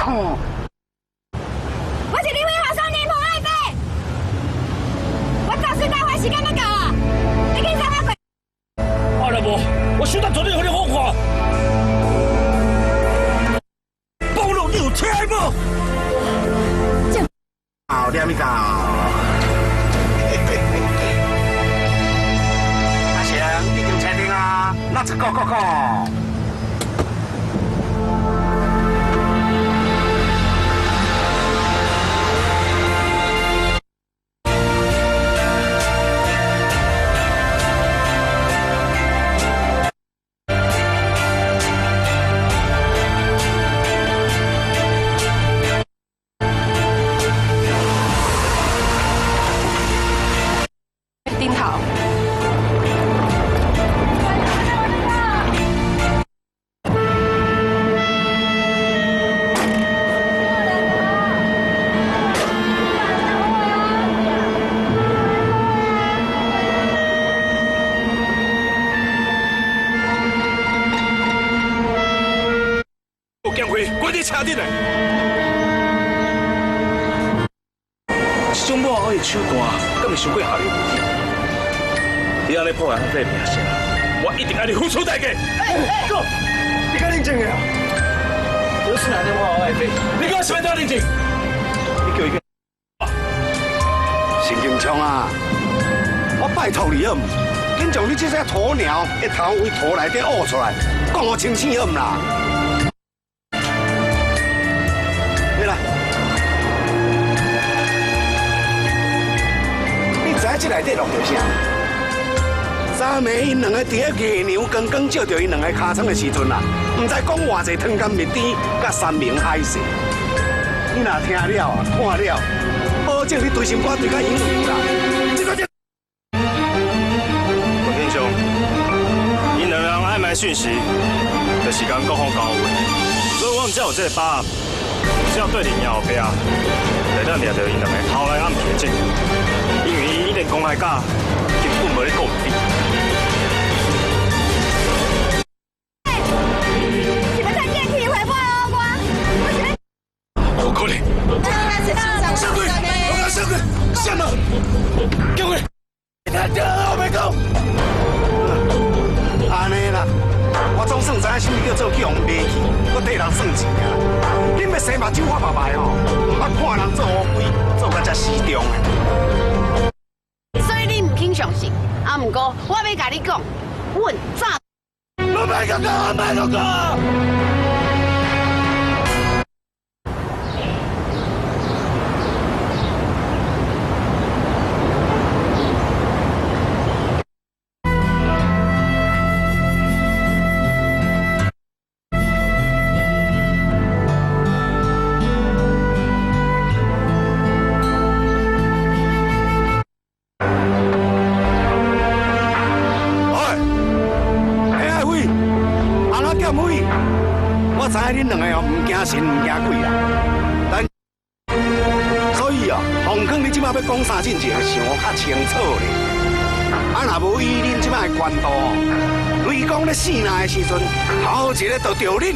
吼！我是你位后生年婆爱妃，我早岁大会时间要到啊，你去送我过。啊若无，我手当绝对予你好看。暴露你有听无？好，点到。阿成，已经确定啊，Let's go go go！顶头。有经费，关伫车顶嘞。这种某仔的手段，敢会伤过下流无？你按呢破坏咱这名声，我一定爱你付出代价。哥，你较冷静下。我是哪电话我爱妃，你讲什么叫冷静？你叫伊去。陈金昌啊，我拜托你好毋？紧将你这只鸵鸟的头为土内底挖出来，讲我清醒好毋啦？你来，你知影这内底落著啥？昨暝𪜶两个伫咧月娘光光照著𪜶两个尻川的时阵啊，毋知讲偌济汤甘蜜甜，佮山盟海誓。你若听了啊，看了，保证你对心肝对甲痒痒啦。这个这，郭天雄，𪜶两人暧昧讯息，就是共国防交换，所以我毋才有这个把握，只要对伫𪜶后壁，会当掠著𪜶两个偷来暗去的证据，因为伊一定公开假，根本无咧顾你。是欲趁电梯回报我，我是咧。不可能！小鬼，我讲小鬼，什么？叫我，他叫我袂讲。按呢啦，我总算知影啥物叫做去予人卖去，阁缀人算钱啊！恁欲生目睭发白白吼，毋捌看人做乌龟，做甲遮死忠的。所以你毋肯相信，啊，毋过我欲共你讲，阮早。我莫阁讲，莫阁讲。喂，哎伟，阿那剑伟，我知影恁两个哦，毋惊神毋惊鬼啦，但所以哦，王康你这摆欲讲啥进前，想较清楚咧。啊，若无以恁这摆的权度，雷公咧死难的时阵，头一个就著恁。